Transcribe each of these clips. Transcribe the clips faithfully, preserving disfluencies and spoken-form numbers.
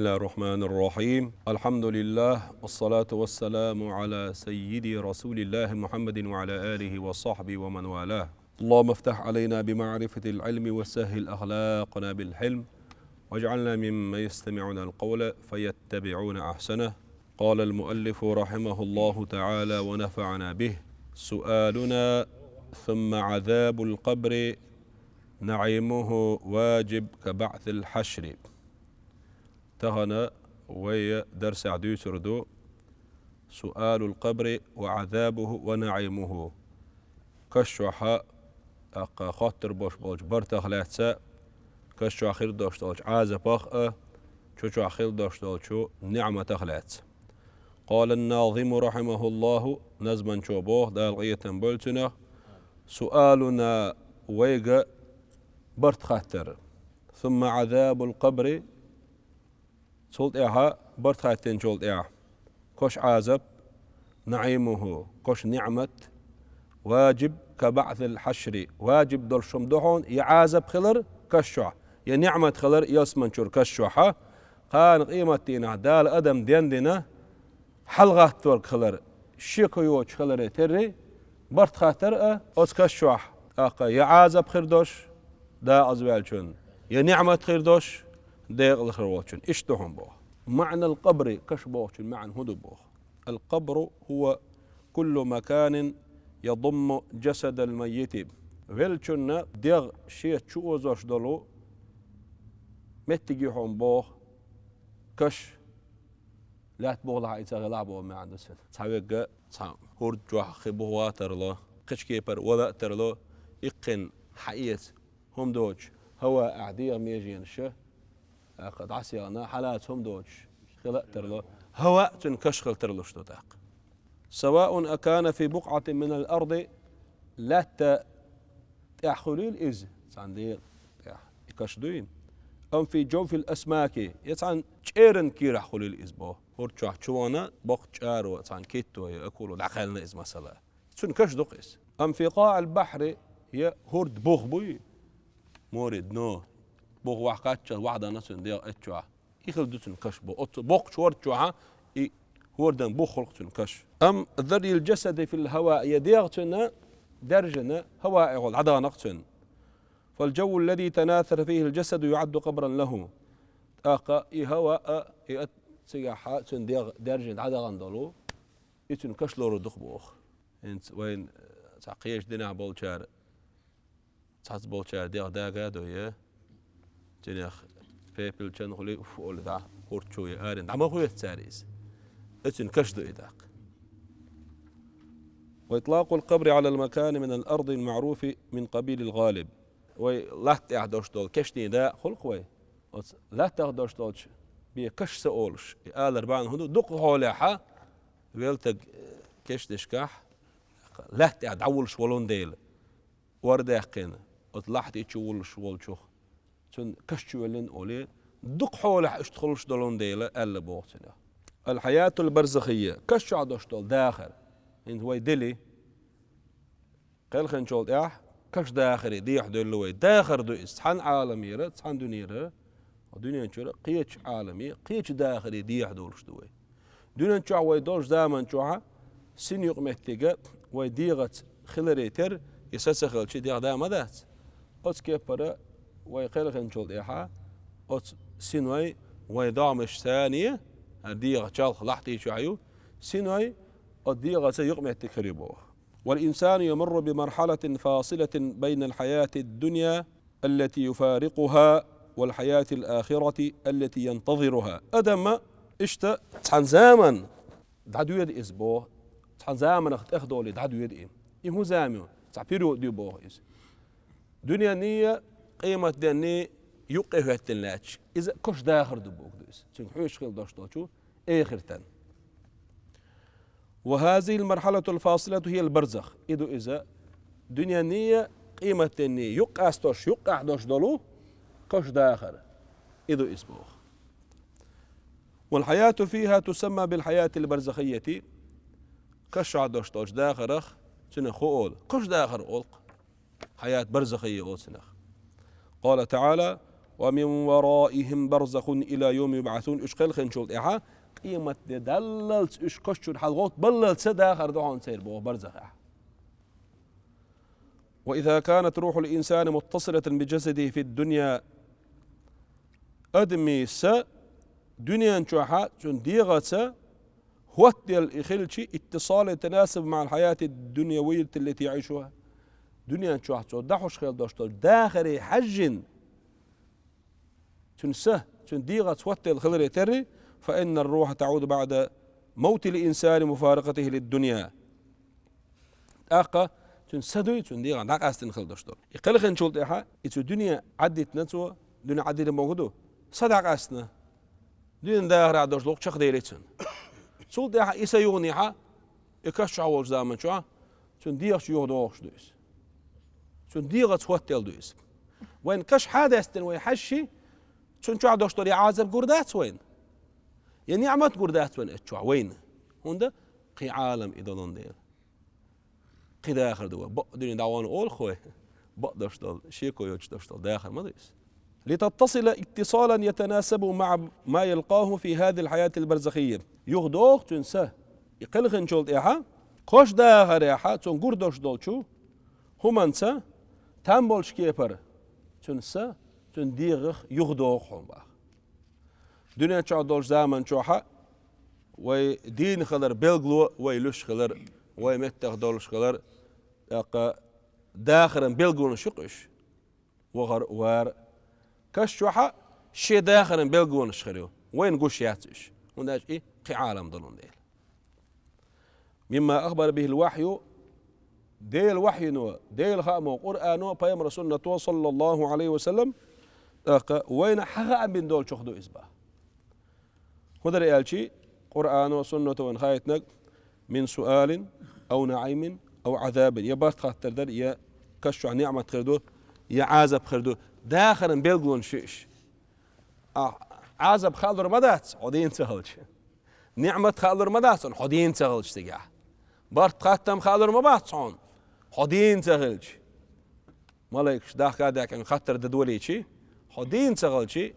بسم الله الرحمن الرحيم. الحمد لله، والصلاة والسلام على سيدي رسول الله محمد وعلى آله وصحبه ومن والاه. اللهم افتح علينا بمعرفة العلم وسهل أخلاقنا بالحلم، واجعلنا ممن يستمعون القول فيتبعون أحسنه. قال المؤلف رحمه الله تعالى ونفعنا به: سؤالنا ثم عذاب القبر نعيمه واجب كبعث الحشر. Тахана вай дарсехь дуьйцур ду سؤال القبر وعذابه ونعيمه. Каш чохь а, тӀаккха хоттур болуш болчу бартах лаьцна, каш чохь хир долуш долчу Ӏазапах а, чу чохь хир долуш долчу ниӀматах лаьцна. قال الناظم رحمه الله, назманчо боху, Дала къинхетам бойла цунах: سؤالنا, вайга барт хаттар, ثم عذاب القبر, цул тӀаьхьа барт хаттинчул тӀаьхьа каш Ӏазап, نعيمه, каш ниӀмат, واجب كبعث الحشر, важиб долуш хӀума ду хьуна я Ӏазап хилар каш чохь, я ниӀмат хилар ялсаманчуьра каш чохь а. Кхана къематдийнахь Дала адам дендина, хьалагӀатторг хилар, шеко йоцуш хиларе терра, барт хаттар а оцу каш чохь, тӀаккха я Ӏазап хир долуш, декъаза ваьллачун, я ниӀмат хир долуш, декъала хир волчун. Иштта ду хьуна боху. معنى القبر, каш бохучун маьӀна хӀун ду боху? القبر هو كل مكان يضم جسد الميت. Веллачунна дегӀ шеца чу озош долу меттиг ю хьуна боху каш. Лаьтта бухахь и ца хилахь боху маьӀна ду цуьнан. Цхьаверг цхьа хӀорда чохь хи буха а тарло, кхечу кепара вала а тарло, иккхина хьаэца хӀума доцуш, хӀаваъехь дегӀан меженаш а, тӀаккха дӀасаелхана, хьалаца хӀума доцуш хила а тарло, хӀаваъ цуьнан каш хила тарлуш ду тӀаккха. سواء أكان في بقعة من الأرض, лаьтта тӀехь хуьлийла иза, цхьана дегӀан тӀехь и каш дуй, أم في جوف الأسماك, я цхьана чӀеран кийрахь хуьлийла иза боху. ХӀорда чохь чу вахана боккха чӀаро, цхьана китто я акуло дӀакхаьллина иза, масала. Цуьнан каш ду-кх иза. أم في قاع البحر, я хӀорда бух буй, море дно, бух ваха кхаччалц ваха дана цуьнан дегӀ эцчохь. И хила ду цуьнан каш боху. Оцу боккхачу хӀорда чохь а и хӀордан бух хуьлу-кх цуьнан каш. أم ذري الجسد في الهواء, я дегӀ цуьнан даьржина хӀаваъехула дӀадахана-кх цуьнан. فالجو الذي تناثر فيه الجسد يعد قبرا له. ТӀаккха и хӀаваъ а, и а цигахь а цуьнан дегӀ даьржина дӀадахана долу, и цуьнан каш лорур ду-кх боху. ХӀинца вайн, э, цхьа кхечу динехь болчара, цхьацца болчара дегӀ дага а дой, цуьнех пепел чан хуьлий, уф олий дӀа, хӀорда чу я арина, дӀа ма хета цара иза. Оцуьнан каш ду и тӀаккха. وإطلاق القبر على المكان من الأرض المعروف من قبيل الغالب. Вай латта тӀехь долуш долу кешнийн дакъа хуьлу-кх вай. Оцу латтах долуш долчу бен каш ца олуш, и алар бахьана хӀун ду? Дукха хьолехь а велла стаг, э, кешнашкахь латта тӀехь дӀавуллуш волун дела, ор даьккхина, оцу лахьти чу вуллуш волчух, цуьнан каш чу веллина олий, дукха хьолехь иштта хуьлуш долун дела аьлла боху цуьнан. الحياة البرزخية, каш чохь долуш долу дахар. ХӀинца вай дели, кхелхинчул тӀаьхьа каш дахаре дехьа девлла вай. Дахар ду иза цхьана Ӏаламера, цхьана дуьнера, дуьнен чуьра кхечу Ӏаламе, кхечу дахаре дехьа долуш ду вай. Дуьнен чохь вай долчу заман чохь а син юкъаметтига вай дегӀаца хиларе терра, и са ца хилча, дегӀ да ма дац. Оцу кепара вай кхелхинчул тӀаьхьа оцу синой вай догӀмаш санна, хӀара дегӀан чалх лахьти чохь ю, синой оцу дегӀаца юкъаметтиг хир ю боху. والإنسان يمر بمرحلة فاصلة بين الحياة الدنيا التي يفارقها والحياة الآخرة التي ينتظرها. Адам иштта цхьана заман дӀадоьду иза боху, цхьана заманах тӀехдолий дӀадоьду и. И хӀун зама ю? Цхьа период ю боху иза. Дуьненний, къематденний юккъе хӀоьттина лаьтташ, иза каш дахар ду боху ду иза. Цуьнга хьоьжуш хила долуш долчу эхартан. وهذه المرحلة الفاصلة هي البرزخ. И ду иза дуьненний, къематденний юккъастош, юккъехь долуш долу каш дахар. И ду иза боху. والحياة فيها تسمى بالحياة البرزخية. Каш чохь долуш долчу дахарах цуьнан хӀун олу? Каш дахар олу-кх. Хьаят барзахийя олу цунах. قال تعالى: ومن ورائهم برزخ إلى يوم يبعثون. Уьш кхелхинчул тӀаьхьа къематде даллалц уьш каш чуьра хьалгӀовттабаллалц дахар ду хьуна церан боху барзахехь. وإذا كانت روح الإنسان متصلة بجسده في الدنيا. Адамийн са дуьнен чохь цуьнан дегӀаца хӀоттаделла и хилча, اتصال يتناسب مع الحياة الدنيوية التي يعيشها. Дуьнен чохь цо дӀахьош хила долуш долу дахаре хьаьжжина, цуьнан са, цуьнан дегӀаца хӀоттаделла хиларе терра, فإن الروح تعود بعد موت الإنسان ومفارقته للدنيا. ТӀаккха цуьнан са дуй, цуьнан дегӀан дӀакъаьстина хила долуш долу. И кхелхинчул тӀаьхьа, и цу дуьне Ӏаддитина цо, дуьне Ӏаддина боху ду, са дӀакъаьстина. Дуьнен дахарехь долуш долу чекхдели цуьнан. Цул тӀаьхьа и са юханехьа, и каш чохь волчу заман чохь, цуьнан дегӀаца юхадохуш ду иза. Цуьнан дегӀаца хӀоттаделла ду иза. Вайн каш хьадаьстина вай хьаьжча, цуьнан чохь долуш долу я Ӏазап гур дац вайна, я ниӀмат гур дац вайна эцу чохь вайна. ХӀунда? Кхин Ӏалам и долун дела. Кхин дахар ду вай. Бакъ дуьне дӀавахана олу вай. Бакъ долуш долу, шеко йоцуш долуш долу дахар ма ду иза. لتتصل اتصالا يتناسب مع ما يلقاه في هذه الحياة البرزخية. Юхадоху цуьнан са. И кхелхинчул тӀаьхьа, каш дахарехьа, цунна гур долуш долчу хӀуманца, там болчу кепара, цуьнан са, цуьнан дегӀах юхадоху хьуна баха. Дуьнен чохь долчу заман чохьа вай дийна хилар белгало, вай луьш хилар, вай меттах долуш хилар, тӀаккха дахаран белгалонаш ю-кх уьш. Вахар а, вар а. Каш чохьа шен дахаран белгалонаш хир ю. Вайна гуш яц уьш. ХӀунда аьлча и кхин Ӏалам долун дела. مما أخبر به الوحي, Делан вахьйино, Делан хаамо, Къуръано, Пайхамаран суннато, саллаллаху Ӏалайхи ва саллам, тӀаккха вайна хьахаам бина долчух ду иза баха. ХӀун дара аьлча, Къуръано, суннато вайна хаийтинарг, من سؤال أو نعيم أو عذاب, я барт хаттар дара, я каш чохь ниӀмат хир ду, я Ӏазап хир ду. Дахаран белгалонаш ю уьш. А, Ӏазап хаалур ма дац, хьо дийна ца хилча. НиӀмат хаалур ма дац хьуна, хьо дийна ца хилча цигахь. Барт-хаттам хаалур ма бац хьуна, хьо дийна ца хилча. Малайкаш дахка а даьккхина хаттар дан долийчи, хьо дийна ца хилчи,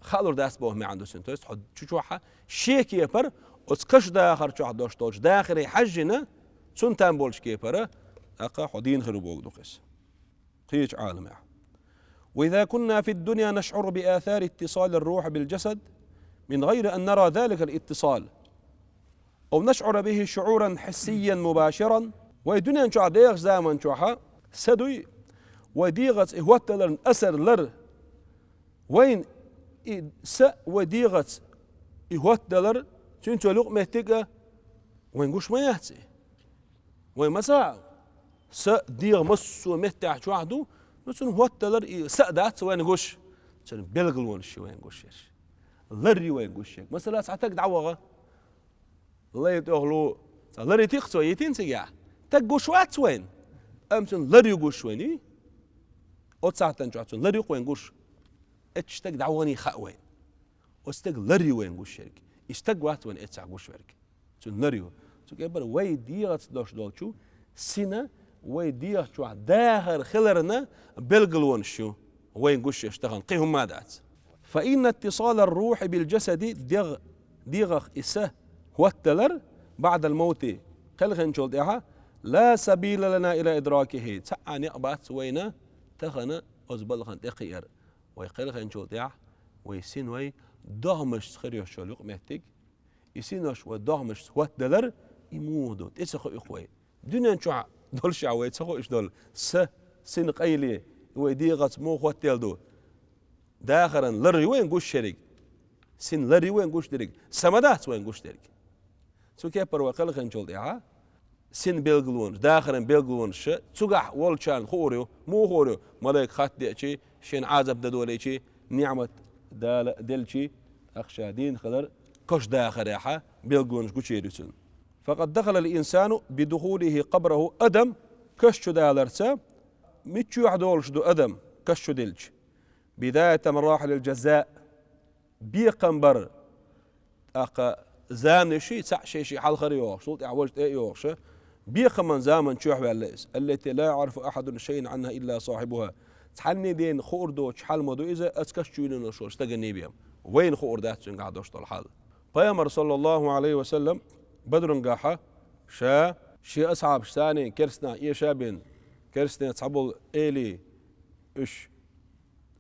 хаалур дац боху маьӀна ду цуьнан. То есть хьо чу чохьа шен кепара, оцу каш дахар чохь долуш долчу дахаре хьаьжжина, цунна там болчу кепара, тӀаккха хьо дийна хир ву боху ду-кх иза. Кхечу Ӏаламехь. وإذا كنا في الدنيا نشعر بآثار اتصال الروح بالجسد من غير أن نرى ذلك الاتصال أو نشعر به شعورا حسيا مباشرا. Вай дуьнен чохь дехачу заман чохьа са дуй, вай дегӀаца и хӀотталарна асар лар. Вайна и са вай дегӀаца и хӀотталар, цуьнан цо юкъаметтиг а вайн гуш ма яц и. Вай ма ца, са дегӀан массо а меттехь чохь ду, ну, цуьнан хӀотталар и са а дац вайна гуш. Цуьнан белгалонаш ю вайна гуш ерш. Лар ю вайна гуш ерг. Масала, цхьа таг дӀаваха. Лай тӀехула цхьа лар йитий-кх цо, йитина цигахь? Таг гуш вац вайна. Амма цуьнан лар ю гуш вайна, и? Оцу сахьтан чохь цуьнан лар ю-кх вайна гуш. Эццахь таг дӀаваханий хаьа вайна. Оцу стеган лар ю вайна гуш ерг. И стаг вац вайна эццахь гуш верг. Цуьнан лар ю. Цу кепара вай дегӀаца долуш долчу сина, вай дегӀа чохь дахар хиларна белгалонаш ю вайна гуш ерш тахана, кхин хӀумма а дац. فإن اتصال الروح بالجسد, дегӀ-, дегӀах и са хӀотталар, بعد الموت, кхелхинчул тӀаьхьа, لا سبيل لنا إلى إدراكه, цхьа а некъ бац вайна тахана оцу балхана тӀекхиар. Вай кхелхинчул тӀаьхьа, вай син вай догӀмашца хир йолуш йолу юкъаметтиг, и синош вай догӀмашца хӀоттадалар, и муха ду, тӀе ца хуьйху вай. Дуьнен чохь долуш а вай ца хуьйш долу са, син къайле, вай дегӀаца муха хӀоттаделла ду. Дахаран лар ю вайн гуш ерг. Син лар ю вайн гуш дерг. Са ма дац вайн гуш дерг. Цу кепара вай кхелхинчул тӀаьхьа син белгалонаш, дахаран белгалонаш, цуьнгахь волчарна хуур ю, муха хуур ю, малайка хатта деачи, шена Ӏазап дан долийчи, ниӀмат Дала делчи, тӀаккха ша дийна хилар каш дахарехьа белгалонаш гучуйийр ю цуьнан. فقد دخل الإنسان بدخوله قبره, адам каш чу даларца, миччохь долуш ду адам каш чу делча, بداية مراحل الجزاء, бекхам бар, тӀаккха заманаш, цхьаъ шен-шен хьалхара йогӀуш, цул тӀаьхьа важа тӀе а йогӀуш, бекхаман заман чохь ваьлла иза. التي لا يعرف أحد شيئا عنها إلا صاحبها. Цхьанне ден хуур доцуш хьал ма ду иза, аса каш чу винарш волчу стаган бен. Вайна хуур дац цуьнгахь дош долу хьал. Пайхамар, саллаллаху Ӏалайхи ва саллам, Бадрунгахьа ша, шен асхьабаш царна керстанах эша бен, керстанех цхьаболу элий, уьш,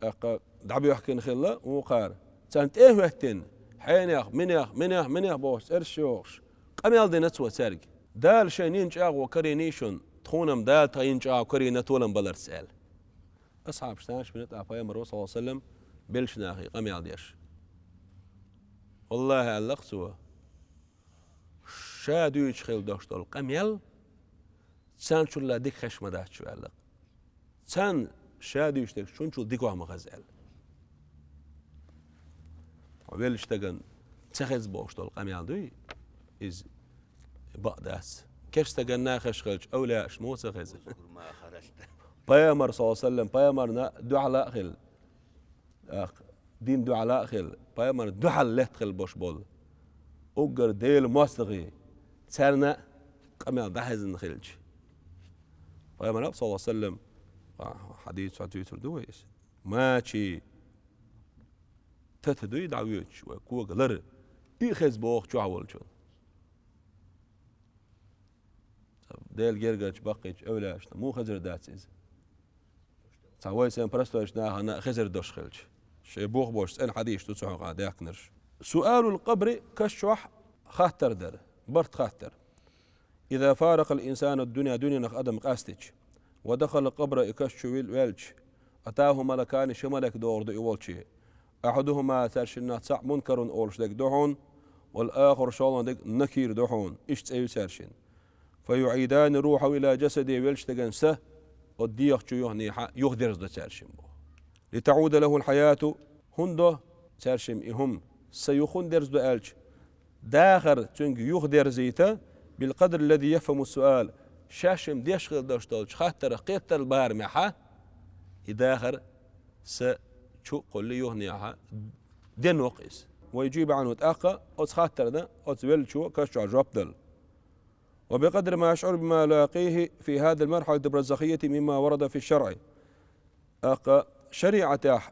тӀаккха дӀабоьхкина хилла вукхара. Царна тӀе а хӀоьттина, хьенех, минех, минех, минех бохуш цӀераш йохуш, къамел дина цо цаьрга. Дала шайн йина чӀагӀо карийний шуна, тхуна-м Дала тхан йина чӀагӀо карийна толам баларца аьлла. Асхьабаш тамаш бина тӀаккха пайхамаро, саллаллаху Ӏалайхи ва саллам, беллачу нахе къамел деш. Валлахи, аьлла-кх цо, ша дуьйцуш хилла дош долу къамел царна чулла дика хезаш ма дац шу, аьлла-кх. Царна ша дуьйцуш дерг шуна чул дикох ма хеза аьлла. Хьо веллачу стагана ца хеза бохуш долу къамел дуй? Иза бакъ дац. Керста стагана хезаш хилча, авлияашна муха ца хеза? Пайхамар, саллаллаху Ӏалайхи ва саллам, пайхамарна дуьхьал а хилла, тӀаккха дин дуьхьал а хилла, пайхамарна дуьхьал летта хилла бош болу уггар Делан мостагӀий, царна къамел дӀахезна хилча. Пайхамар, саллаллаху Ӏалайхи ва саллам, хьадис хьан туьйцур ду вай иза? Мачи тата дуй дӀавоьдуш вай, кога лар, и хеза боху чохь волчун. Делан гергарчу баккхийчу эвлаяашна муха хезар дац иза? Цхьа вай санна простойчу нахана а хезар дош хилча. Шайн боху бохуш цӀена хьадисаш ду цу хьокъехь даьхкинарш. Суалул къабри, каш чохь хаттар дар, барт хаттар. Иза фаракъал инсану дуьня, дуьненах адам къастича, ва дахалал къабра, и каш чу вил-, ваьлча, атаху малакани, ши малик догӀур ду и волче. Ахьадухума, цаьршиннах цхьаъ мункарун олуш дерг ду хьуна, вал ахару, шолгӀан дерг накир ду хьуна, иштта цӀе ю цаьршинна. Фа юӀидани рухьаху ила жасади, веллачу стеган са оцу дегӀа чу юханехьа юхадерзадо цаьршимма боху. Литауда лахул хьаяту, хӀунда до цаьршимма и хӀума, са юха хӀунда дерзадо аьлча, дахар цуьнга юхадерзийта, билкъадри ллази яфхаму суал, шаьшшимма деш хилла долуш долчу хаттарах кхетарал барамехьа, и дахар са чу а кхуллий юханехьа денваккха иза. Ва южибу Ӏанху, тӀаккха оцу хаттарна оцу веллачо каш чохь жоп дала. وبقدر ما يشعر بما يلاقيه في هذه المرحلة البرزخية مما ورد في الشرع. ТӀаккха шариӀатехь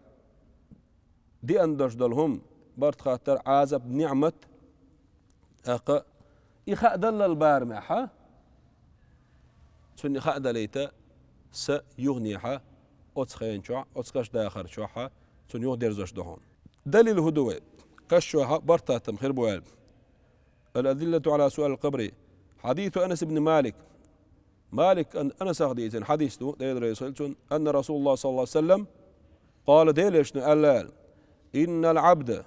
деана долуш долу хӀума, барт хаттар, Ӏазап, ниӀмат, тӀаккха и хаа даллал барамехьа, цунна и хаа далийта, са юханехьа, оцу хенан чохь, оцу каш дахар чохьа, цунна юхадерзош ду хьуна. Далил хӀун ду вай? Каш чохьа барт хаттам хир бу аьлла. Ал-адиллату Ӏала суалил къабри. Хьадису Анас ибн Малик. Малик ан-, Анасах дийцина хьадис ду, Делан реза хуьлда цунна, анна Расулаллах, саллаллаху Ӏалайхи ва саллам, къала, Делан элчано аьлла аьлла: «Иннал Ӏабда,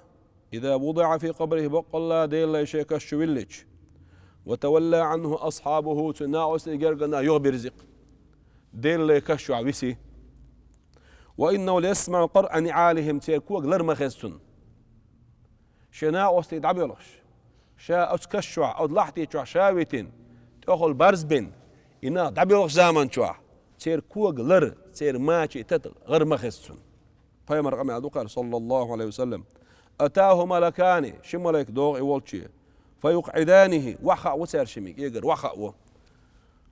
иза вудиӀа фи къабрихи», баккъалла Делан лай шен каш чу виллича, «ва тавалла Ӏанху асхьабуху», цуьнан накъостий гергара нах юхабирзи-кх, Делан лай каш чохь виси. «Ва иннаху лаясмаӀу къарӀа ниӀалихим», церан кога лар ма хеза цунна. Шен накъостий дӀабоьлхуш, ша оцу каш чохь, оцу лахьти чохь ша витина, тӀехула барз бина, и нах дӀабоьлхучу заман чохь, церан кога лар, церан мачи тата гӀар ма хеза цунна. Пайхамар къамел ду кхара, саллаллаху Ӏалайхи ва саллам: «Атаху малакани», ши малайк догӀу и волче, «фа юкъӀиданихи», ваххаа ву цаьршимма, кегара ваххаа ву.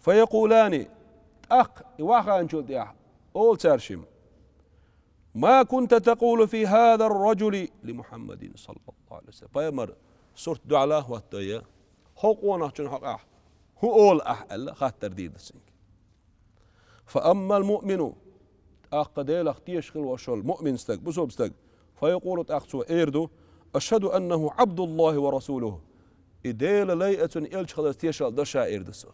«Фа якъулани», тӀаккха и ваххаанчул тӀехь олу цаьршимма: «Ма кунта такъулу фи хазар-раджули ли Мухьаммадин, саллаллаху Ӏалайхи ва саллам». Пайхамар сурт дуьхьала а хӀоттайо, хӀокху къонахчун хьокъехь хӀун олу ахь аьлла, хаттар дийр ду цуьнга. Фа аммал муъмину, тӀаккха Делах тешаш хилла волуш волу муъмин стаг, бусалба стаг, фа якъулу, тӀаккха цо эр ду: «Ашхаду аннаху Ӏабдуллахи ва расулуху». И Делан лай а, цуьнан элча хиларца тешалла до ша, эр ду цо.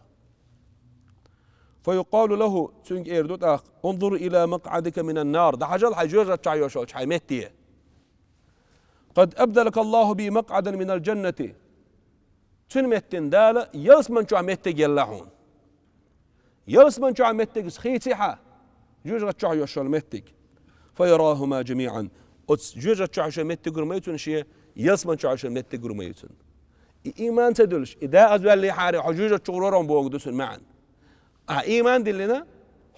Фа юкъалу лаху, цуьнга эр ду тӀаккха: «Унзур ила макъӀадика минан нар», дӀахьажал хьайн жоьжахати чохь йолуш йолчу хьайн метте. «Къад абдалакаллаху бихи макъӀадан минал джаннати». Цуьнан меттана Дала ялсаман чохь меттиг елла хьуна. Ялсаман чохь меттигаш хийци хьан, жоьжахати чохь йолуш йолу меттиг. «Фа ярахума джамиӀан». Оцу жоьжахати чохь шен меттиг гур ма ю цунна шен, ялсаман чохь шен меттиг гур ма ю цунна. И ийман ца дуьллуш, и дакъаза ваьллехьара, хьо жоьжахати чу гӀур варан бохург ду цуьнан маьӀна. Ахьа ийман диллина,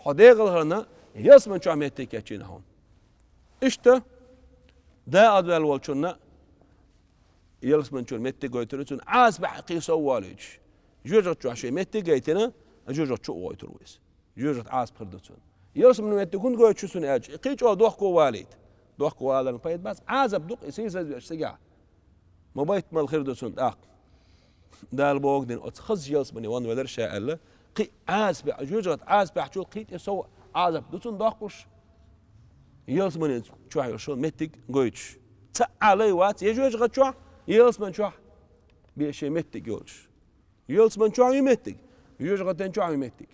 хьо декъала хиларна, ялсаман чохь меттиг кечйина хьуна. Иштта, дакъаза ваьлла волчунна ялсаман чуьра меттиг гойтур ю цунна, Ӏазапехь кхин сов волуьйтуш. Жоьжахати чохь шен меттиг гайтина, жоьжахати чу а гӀойтур ву иза. Жоьжахати Ӏазап хир ду цунна. Ялсаманин меттиг хӀунда гойту шу цунна аьлча, кхин чӀогӀа дохко валийта. Дохко валарна пайда бац, Ӏазап ду-кх и сийсазвеш цигахь. Ма байтта мала хир ду цунна тӀаккха. Дала боху дина оцу хазачу ялсамане ван велира ша аьлла, кхин Ӏазапехь, жоьжахати Ӏазапехь чул кхин тӀе сов Ӏазап ду цунна доккхуш, ялсаманин чохь йолуш йолу меттиг гойтуш. Цхьа а лай вац я жоьжахати чохь, я ялсамани чохь бен шен меттиг йолуш. Ялсамани чохь ю меттиг, жоьжахатин чохь ю меттиг.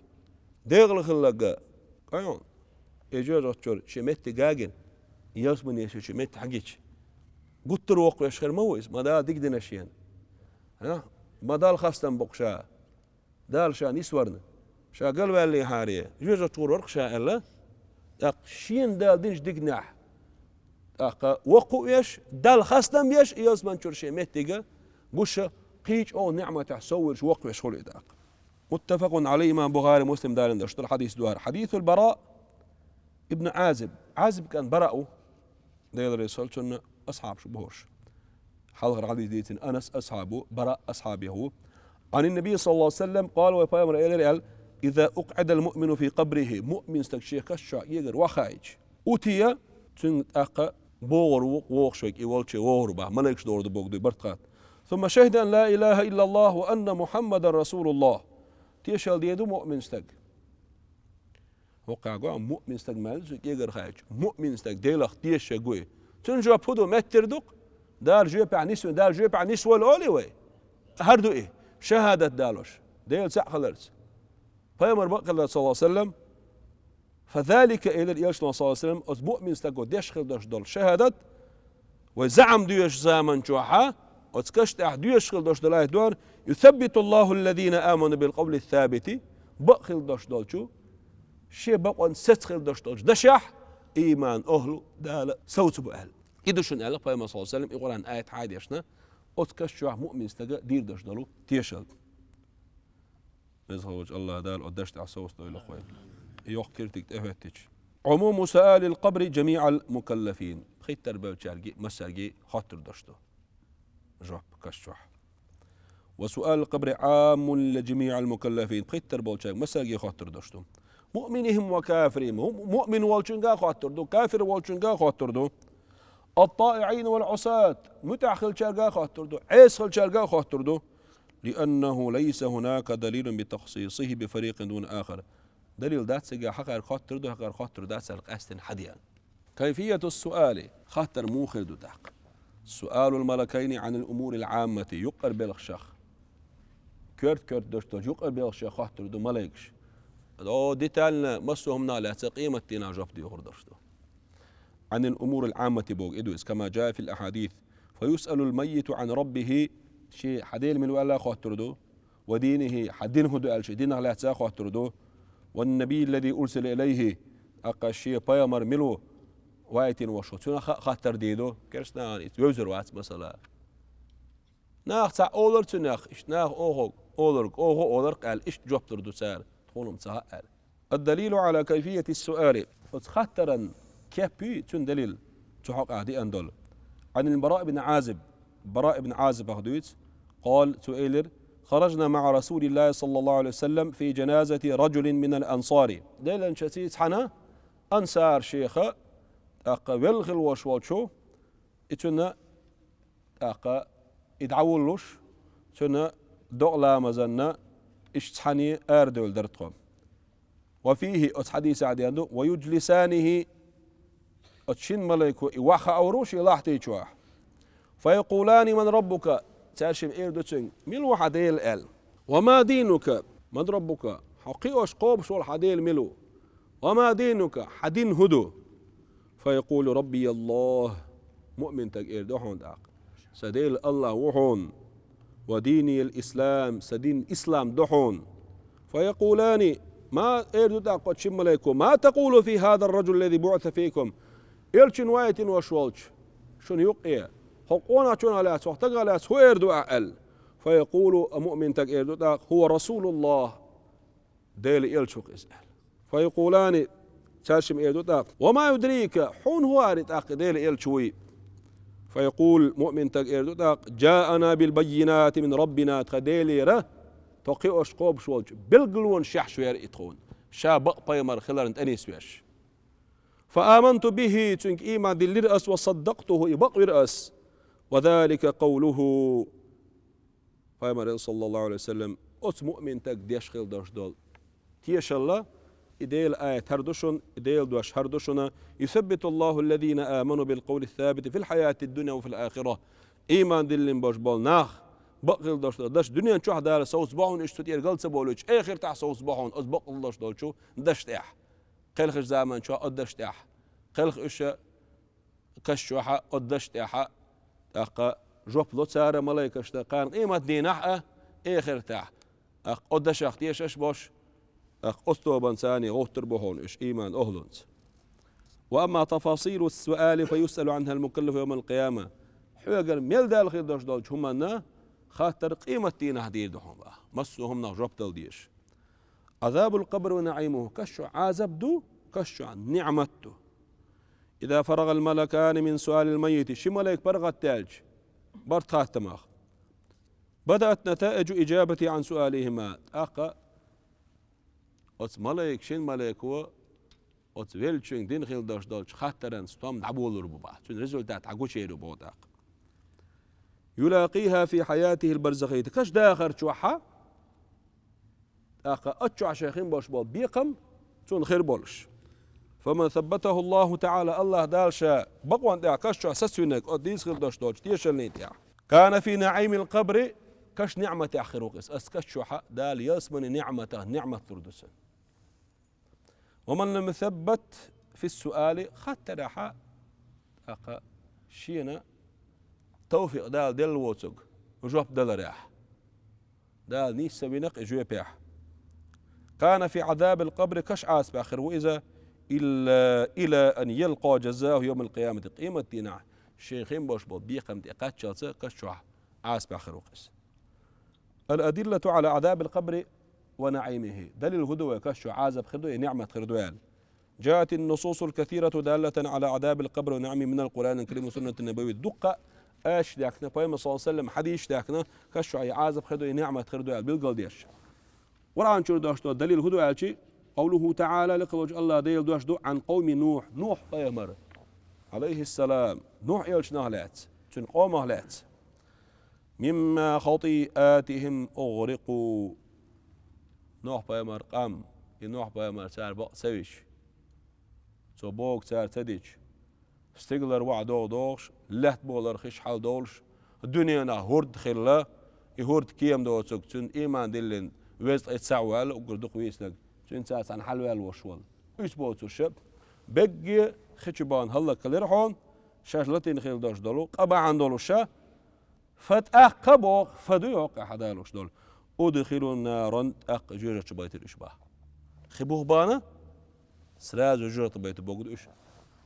ДегӀала хилларг, кхайолу, и жоьжахати чуьра шен меттиг гина, ялсамане шен меттиг хьагича, гуттар а воккхавеш хир ма ву иза, ма Дала дика дина шена. А? Ма Далла хастам бу-кх ша. Дала ша нисварна. Ша галваьллехьара, жоьжахати чуьра вара-кх ша аьлла, тӀаккха шена Дала динчу диканехь тӀаккха воккха а веш, Далла хастам беш, ялсамани чуьра шен меттиг гуш, кхин чӀогӀа ниӀматехь соввелча воккхавеш хуьлу и тӀаккха. متفق عليه, имам Бухари, Муслим далийна долуш долу хьадис ду хӀара. حديث البراء بن عازب. Ӏазиб кӀант Бараъ ву, Дела реза хуьлда цунна, асхьабаш бу хӀорш. Хьалхара хьадис дийцина Анас асхьаб ву, Бараъ асхьабех ву. عن النبي صلى الله عليه وسلم قال, вай Пайхамара элира аьлла: إذا أقعد المؤمن في قبره, муъмин стаг шен каш чохь кӀегар вахийтича, أتي, цуьнга тӀаккха богӀур ву вогӀуш верг, и волче вогӀур бу, малайкаш догӀур ду боху дуй барт хатта. ثم شهد أن لا إله إلا الله وأن محمدا رسول الله. Тешалла дийр ду муъмин стаг. ХӀокхуьнга муъмин стаг ма аьлла, цуьнан кӀегар хаьттича. Муъмин стаг Делах тешаш верг ву и. Цуьнан жоп хӀун ду, меттара ду-кх? Дала жоьпехь нисвина, Дала жоьпехь нисвойла олий вай? ХӀара ду и, шахӀадат далош, Дела цхьаъ хиларца. Пайхамар бакъ хилла, саллаллаху Ӏалайхи ва саллам, فذلك, элира Элчано, саллаллаху Ӏалайхи ва саллам, оцу муъмин стаго деш хила долуш долу шахӀадат, вай заӀам доьшучу заман чохьа, оцу каш тӀехь доьшуш хила долуш долу аят ду хӀара: يثبت الله الذين آمنوا بالقول الثابت, бакъ хила долуш долчу, шен бакъонца сецца хила долуш долчу дашехь, ийман охӀлу Дала совцабо аьлла. И ду шуна аьлла Пайхамара, саллаллаху Ӏалайхи ва саллам, и Къуръан аят хьадешна, оцу каш чохь муъмин стага дийр долуш долу тешалла. Веза волчу АллахӀ Дала оцу даш тӀехь совцадойла вай. Йоккха киртиг тӀехӀоьттича. عموم سؤال القبر جميع المكلفين. Пхийттара бевллачаьрга, массаьрга хоттур долуш ду. Жоп каш чохь. وسؤال القبر عام لجميع المكلفين. Пхийттара болчаьрга, массаьрга хоттур долуш ду. مؤمنهم وكافرهم. Му-, муъмин волчуьнга а хоттур ду, кафир волчуьнга а хоттур ду. الطائعين والعصاة. МуьтӀахь хиллачаьрга а хоттур ду, Ӏеса хиллачаьрга а хоттур ду. لأنه ليس هناك دليل بتخصيصه بفريق دون آخر. Далил дац цигахь, хӀокхаьрга хоттур ду, хӀокхаьрга хоттур дац аьлла къаьстина хьадеана. كيفية السؤال. Хаттар муха хир ду тӀаккха? سؤال الملكين عن الأمور العامة. Юккъера белхашех, коьрта-коьрта долуш долчу юккъера белхашех хоттур ду малайкаш. О, детально массо а хӀуманах лаьцна къематдийнахь жоп доьхур долуш ду. عن الأمور العامة боху и ду иза, كما جاء في الأحاديث. فيسأل الميت عن ربه, шен хьан Дела мила ву аьлла хоттур ду, ودينه, хьан дин хӀун ду аьлла, шен динах лаьцна хоттур ду, والنبي الذي أرسل إليه, тӀаккха шен пайхамар мила ву вайтина вош, цуьнан ха-, хаттар дийр ду, керстанахана иза вевзар вац, масала. Наха цхьаъ олура цуьнах, иштта наха оха олург, оха олура-кх аьлла, иштта жоп лур ду цара, тхуна-м ца хаьа аьлла. الدليل على كيفية السؤال. Оцу хаттаран кеп юй, цуьнан далил цу хьокъехь деана долу. عن البراء بن عازب. Бараъ ибн Ӏазибах дуьйцу, قال, цо элира: خرجنا مع رسول الله صلى الله عليه وسلم في جنازة رجل من الأنصار. Деланча ций цхьана ансар шеха, тӀаккха велла хилла вош волчу, и цуьнан тӀаккха и дӀавуллуш, цуьнан докъа ламазанна иштта цхьаьна арадевлла дара тхо. وفيه, оцу хьадисехь деана ду, ويجلسانه, оцу шина малайко и ваха хьовр ву шен лахьти чохь. فيقولان: من ربك؟ Цаьршимма эр ду цуьнга: «Мила ву хьан Дела?» аьлла. «وما دينك؟» «من ربك؟» Хьо кхиош кхобуш волу хьан Дела мила ву? «وما دينك؟» Хьан дин хӀун ду? «فيقول: ربي الله». Муъминтаг эр ду хьуна тӀаккха: «Сан Дела АллахӀ ву хьуна. وديني الإسلام, сан дин ислам ду хьуна». فيقولان, ма эр ду тӀаккха оцу шина малайко: «ما تقول في هذا الرجل الذي بعث فيكم؟» Элчанна вайтина вош волчу шуна юккъе, хӀокху къонахчунах лаьцна, хӀокху стагах лаьцна хӀун эр ду ахь аьлла. فيقول, а муъминтаг эр ду тӀаккха: «هو رسول الله». Делан элча ву-кх иза аьлла. فيقولان, цаьршимма эр ду тӀаккха: «وما يدريك؟» Хьуна хӀун аьлла тӀаккха Делан элча вуй? فيقول, муъминтаг эр ду тӀаккха: «جاءنا بالبينات من ربنا», тхан Делера, тхо кхиош кхобуш волчу билгалонашехь шуьйра и тхуна. ша бакъ пайхамар хиларна тӀенисвеш. فآمنت به, цуьнга ийман диллира ас, وصدقته, и бакъвира ас. وذلك قوله, пайхамар, саллаллаху Ӏалайхи ва саллам, оцу муъмин стаг деш хила долуш долу тешалла, и Делан аят хӀара ду шуна, и Делан дош хӀара ду шуна: يثبت الله الذين آمنوا بالقول الثابت في الحياة الدنيا وفي الآخرة. Ийман диллина болуш болу нах бакъ хила долуш долу даш дуьнен чохь Дала совцабо хьуна, уьш цу тӀера гал ца болуьйтуш, эхартахь совцабо хьуна, оцу бакъ хила долуш долчу даш тӀехь. Кхелхачу заман чохь оцу даш тӀехь. Кхелха уьш каш чохьа, оцу даш тӀехьа, тӀаккха жоп ло цара малайкашна, кхана къемат дийнахь а, эхартахь, тӀаккха оцу дашах тешаш а бош, тӀаккха оцу тобанца гӀоттур бу хьуна уьш ийман охӀлунца. وأما تفاصيل السؤال فيسأل عنها المكلف يوم القيامة. Хьоьгара мел даьлла хир долуш долчу хӀуманна хаттар къемат дийнахь дийр ду хьуна, массо а хӀуманах жоп дала дезаш. عذاب القبر ونعيمه, каш чу Ӏазап ду, каш чу ниӀмат ду. إذا فرغ الملكان من سؤال الميت, ши малайк паргӀат даьлча барт хаттамах, بدأت نتائج إجابته عن سؤالهما, тӀаккха оцу малайк, шина малайко оцу веллачуьнга дина хила долуш долчу хаттаран стом дӀаболур бу бах. Цуьнан результат хьан гучуьйр бу боху тӀаккха. يلاقيها في حياته البرزخية, каш дахар чохьа, тӀаккха оцу чохь шайн хин болуш болу бекхам цунна хир болуш. فمن ثبته الله تعالى, Аллах Дала ша бакъонна тӀехь каш чохь сацвинарг оцу дийца хир долуш долчу тешаллин тӀехь, كان في نعيم القبر, каш ниӀматехь хир ву иза. Ас каш чохьа Дала ялсамани ниӀматах ниӀмат лур ду цунна. ومن لم يثبت في السؤال, хаттарехьа, тӀаккха шена тавфикъ Дала делла воцург жоп даларехь, Дала нийса ца винарг и жоьпехь, كان في عذاب القبر, каш Ӏазапехь хир ву иза, إلا إلى أن يلقى جزاءه يوم القيامة, къемат дийнахь шайн хин болуш болу бекхам тӀе кхаччалца каш чохь Ӏазапехь хир ву иза. الأدلة على عذاب القبر ونعيمه. Далил хӀун ду вай, каш чу Ӏазап хир ду, я ниӀмат хир ду аьлла? جاءت النصوص الكثيرة دالة على عذاب القبر ونعيمه من القرآن الكريم والسنة النبوية. Дуккха аяташ даьхкина, пайхамар, саллаллаху Ӏалайхи ва саллам, хьадисаш даьхкина, каш чу и Ӏазап хир ду, и ниӀмат хир ду аьлла билгалдеш. Къуръан чуьра дош долу далил хӀун ду аьлчи, قوله تعالى, лекха волчу Аллах Делан дош ду, عن قوم نوح, Нух пайхамар, Ӏалайхиссалам, Нух элчанах лаьцна, цуьнан къомах лаьцна. مما خطيئاتهم أغرقوا. Нух пайхамар къам, и Нух пайхамар цара бакъ ца вича, цо богу цара ца дича, стигалара ваӀ догӀу догӀуш, лаьтта болар хиш хьал долуш, дуьненахь хӀурд хилла, и хӀурд кема доцург, цуьнан ийман диллина везткъе цхьаъ ваьлла уггар дукха вийцинарг, цуьнца цхьаьна хьалаваьлла волуш волу. Уьш боцурша, бегге хи чу бахана хӀаллакьхилира хьуна, шаьш латийна хила долуш долу, къа бахьана долуша, фа тӀаккха боху, фа ду йоккха хьадалуш долу. أدخلوا نارا, тӀаккха жоьжахати чу байтира уьш бах. Хи бух бахана, сразу жоьжахати байту богу ду уьш.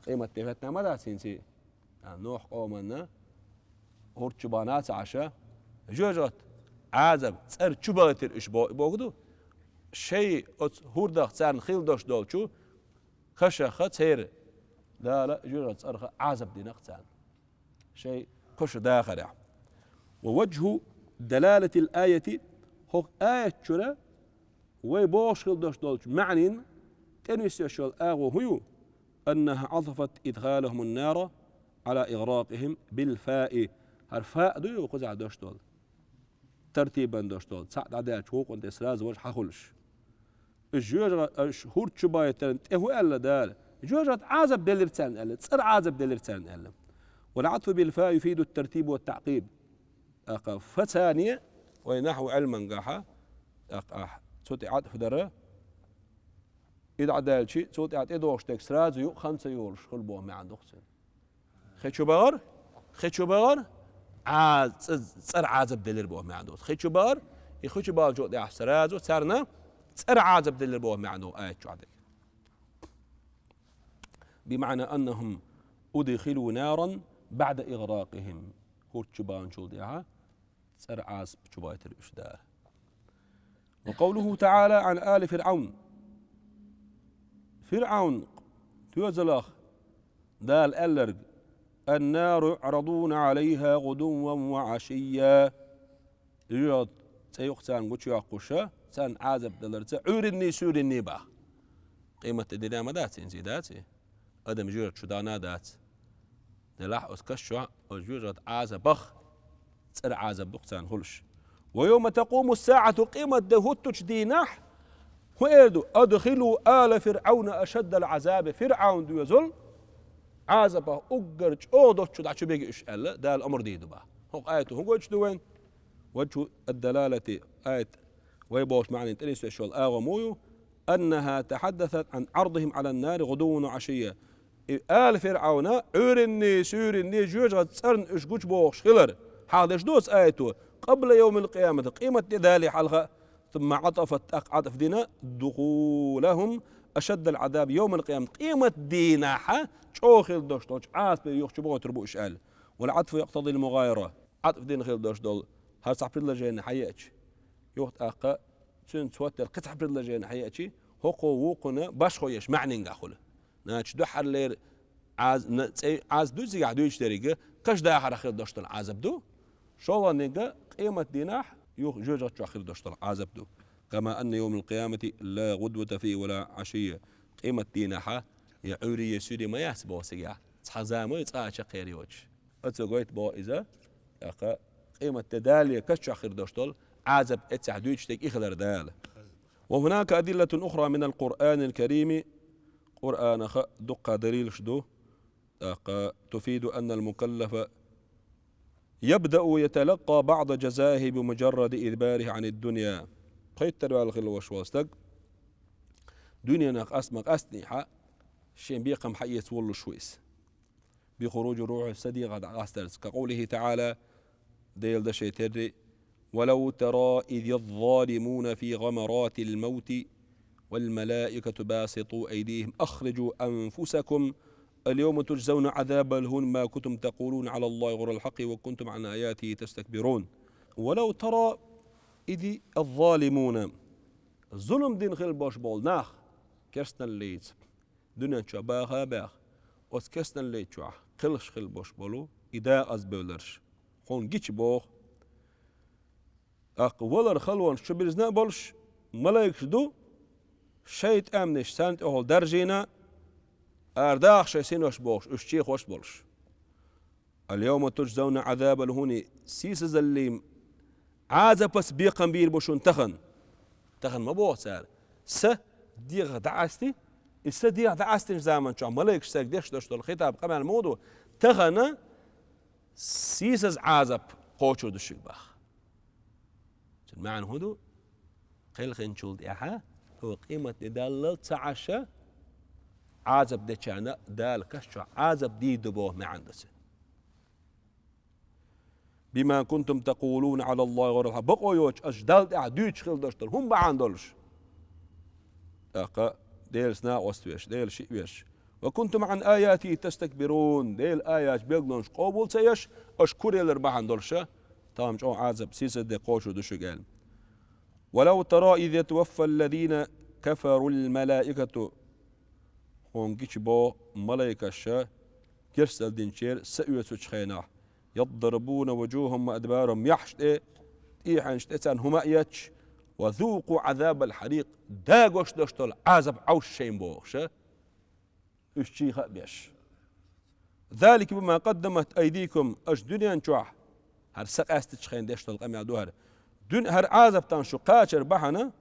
Къемат де хӀетта ма дац хӀинца. А, Нух къоманна хӀурд чу бахана а ца Ӏаша, жоьжахати Ӏазап цӀар чу байтира уьш бо-, богу ду. Шай оцу хӀурдах царна хила долуш долчу кашаха церан Дала жоьжахати цӀарха Ӏазап динарх царна. Шайн кхуьша дахарехь. ووجه دلالة الآية, хӀокху аят чуьра вай бохуш хила долуш долчу маьӀнин тӀенисвеш йолу агӀо хӀун ю? أنها عطفت إدخالهم النار على إغراقهم بالفاء. ХӀара фаъ ду ю кхузахь дош долу? Тартибан дош долу. Цхьаъ дӀадаьлча вукхунна тӀе сразу важа хьахулуш. Уьш жоьжахати, уьш хӀурд чу байтарна тӀе хӀун аьлла Дала? Жоьжахати Ӏазап делира царна аьлла, цӀара Ӏазап делира царна аьлла. والعطف بالفاء يفيد الترتيب والتعقيب. ТӀаккха фа царне вай нахьву Ӏилмангахьа, тӀаккха ахь цу тӀе Ӏатф дара, и дӀадаьлчи, цул тӀаьхьа тӀедогӀуш дерг сразу юкъа хан ца йолуш хуьлу боху маьӀна ду-кх цуьнан. Хи чу бахара, хи чу бахара, Ӏа-, цӀа-, цӀара Ӏазап делира боху маьӀна ду. Хи чу бахара, и хи чу баханчул тӀаьхьа сразу царна цӀара Ӏазап делира боху маьӀна ду аят чохь дерг. بمعنى أنهم أدخلوا نارا بعد إغراقهم. ХӀурд чу баханчул тӀаьхьа цӀара Ӏазап чу байтира уьш Дала. وقوله تعالى عن آل فرعون. ФирӀавн тоьзалах Дала аьлларг: النار يعرضون عليها غدوا وعشيا. Жоьжахати цӀе юкъа царна гучуйоккхуша, царна Ӏазап даларца Ӏуьйранний, суьйранний бах. Къематди дина ма дац, инзи дац. Адам жоьжахати чу дӀана дац. Делахь оцу каш чохь, оцу жоьжахати Ӏазабах, цӀера Ӏазаб ду-кх царна хуьлуш. «Ва йовма такъуму ссаӀату», къематде хӀуттучу дийнахь, хӀун эр ду? «Адхилу ала фирӀавна ашаддал Ӏазаби», фирӀавн доьзал Ӏазабах уггар чӀогӀа доцчу дӀа чу беги уьш аьлла, Дала омра дийр ду бах. ХӀокху аято хӀун гойтуш ду вайна? Ваджху ад-далалати, аят вай бохучу маьӀнийн тӀе нисвеш йолу агӀо муха ю? Аннаха тахьаддасат Ӏан Ӏардихим Ӏалан нари гӀудувван ва Ӏашийя. И ала фирӀавна, Ӏуьйранна, суьйранна жоьжахати цӀарна уьш гучубохуш хилар. Хьалха деш ду оцу аято, къабла йовмил къиямати, къематде далале хьалха, сумма Ӏатафат, тӀаккха Ӏатаф дина, духулахум ашаддал Ӏазаби йовмал къиямати, къематдийнахь чӀогӀа хила долуш долчу Ӏазапе юха чубохуьйтур бу уьш аьлла. Вал Ӏатфу якътадил мугӀайра. Ӏатаф дина хила долуш долу хӀара цхьа предложени хьаеача, юха тӀаккха цуьнца хӀоттар кхин цхьа предложени хьаеача, хӀокхо вукхунна башхо еш маьӀненгахь хуьлу. Значит, дуьххьарлера Ӏаз-, на-, цӀе-, Ӏазап ду цигахь дуьйцуш дерг, кхаш дахарах хила долуш долу Ӏазап ду, шолгӀаниг къематдийнахь юха жоьжахати чохь хила долуш долу Ӏазап ду. Кама анна йовмал къиямати ла гӀудвата фихи ва ла Ӏашийя. Къематдийнахь я Ӏуьйре, я суьйре ма яц боху цигахь. Цхьа зама я, цкъа а чекхъер йоцуш. Оцо гойту боху иза, тӀаккха къематде далале каш чохь хир долуш долу Ӏазап эццехь дуьйцуш дерг и хилар Дала. Ва хӀунака адиллатун ухра минал Къуръанил Карими, Къуръанах дуккха далилаш ду, тӀаккха, туфиду аннал мукаллафа ябдау яталакка баъда жазаихи бимуджарради идбарихи Ӏанид дунъя. Пхийттара ваьлла хилла волуш волу стаг дуьненах къаста ма къастийнехь, шен бекхам хьаэца воллуш ву иза. Бихуруджи рухьи, са дегӀах дӀакъастарца. Ка къовлихи таӀала, Делан дашо терра: «Валав тара изиз-залимуна фи гӀамаратил мавти, вал малаикату баситу айдихим ахриджу анфусакум, ал-йовма туджзавна Ӏазабал гьуни бима кунтум такъулуна Ӏалаллахи гӀайрал хьакъи ва кунтум Ӏан аятихи тастакбирун». Валав тара изиз-залимуна, зулам дина хила болуш болу нах, керстаналлица дуьнен чохь баха а баьхна, оцу керстаналли чохь кхелхаш хила болуш болу и дакъазбевлларш, хьуна гича боху. ТӀаккха валар халонаш чу бирзина а болуш, малайкаш ду, шайн тӀаьмнаш царна тӀехула даржийна, арадахьа шайн синош бохуш, уьш чехош а болуш. «Ал-йовма туджзавна Ӏазабал гьуни», сийсазаллин Ӏазапаца бекхам бийр бу шуна тахана. Тахана ма боху цара. Са дегӀах дӀакъасти, и са дегӀах дӀакъастинчу заман чохь малайкаш цаьрга деш долуш долу хитаб, къамел муха ду? Тахана сийсаза Ӏазап кхочур ду шуьга бах. Цуьнан маьӀна хӀун ду? Кхелхинчул тӀаьхьа, хӀокху къематде даллал ца Ӏаша, Ӏазап дечарна Дала каш чохь Ӏазап дийр ду боху маьӀна ду цуьнан. «Бима кунтум такъулуна Ӏалаллахи гӀайрал хьакъ». Бакъо йоцуш, аша Далла тӀехь дуьйцуш хила долуш долу хӀума бахьана долуш. ТӀаккха Делаца накъост веш, Делан шиъ веш. «Ва кунтум Ӏан аятихи тастакбирун». Делан аяташ, билгалонаш къобал ца еш, аша кураллар бахьана долуша, тахана чӀогӀа Ӏазап, сийсаза де кхочур ду шуьга аьлла. «Валав тара из ятаваффал лазина кафарул малаикату». Хьуна гича боху малайкаша, керсталла динчеран са оьцучу хенахь, «яддарибуна вужухахум ва адбарахум», яхьаш тӀе, тӀехьенаш тӀе царна хӀума а етташ, «ва зукъу Ӏазабал хьарикъ», дагош долуш долу Ӏазап Ӏовша шайна бохуша, уьш чийха а беш. «Залика бима къаддамат айдикум», аша дуьнен чохь, хӀара са къаьстачу хенахь деш долу къамел ду хӀара. Дуьн-, хӀара Ӏазап тахана шу кхачар бахьана,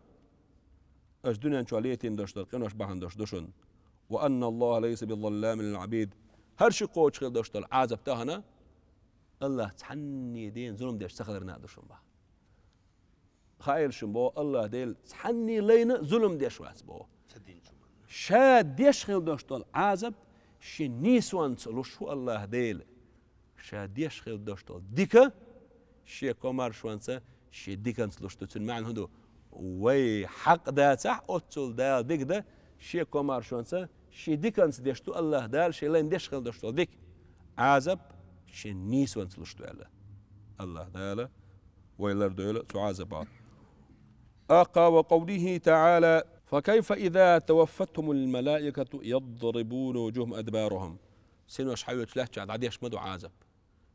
аша дуьнен чохь летийна долуш долу къинош бахьана долуш ду шуна. «Ва анналлаха лайса бизалламин лил Ӏабид». ХӀара ши кхочуш хила долуш долу Ӏазап тахана, Аллах цхьанне дена зулам деш ца хиларна а ду шуна бах. Хаийла шуна боху, Аллах Дела цхьанне лайна зулам деш вац боху. Ша деш хила долуш долу Ӏазап шен нийсонца луш ву Аллах Дела. Ша деш хила долуш долу дика шен комаршонца, шен диканца луш ду. Цуьнан маьӀна хӀун ду? Вай хьакъ дацахь, оццул Дала дика дан, шен комаршонца, шен диканца деш ду Аллах Дала шен лайн деш хила долуш долу дика. Ӏазап шен нийсонца луш ду аьлла. Аллах Дала вай лардойла цу Ӏазапах. Аккха ва къовлихи таӀала: «Фа кайфа иза таваффатхумул малаикату яддарибуна вужухахум ва адбарахум». Синош хьаоьцуш лаьттачохь дӀадеш ма ду Ӏазап.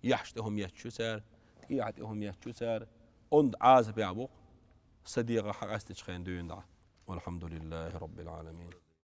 Яхьаш тӀе хӀума етташ ю цара, тӀехьа тӀе хӀума етташ ю цара. Онда Ӏазапехь бу-кх, са дегӀах хьакъаьстачу хенахь дуьйна дӀа. Валхьамдулиллахи Раббил Ӏаламин.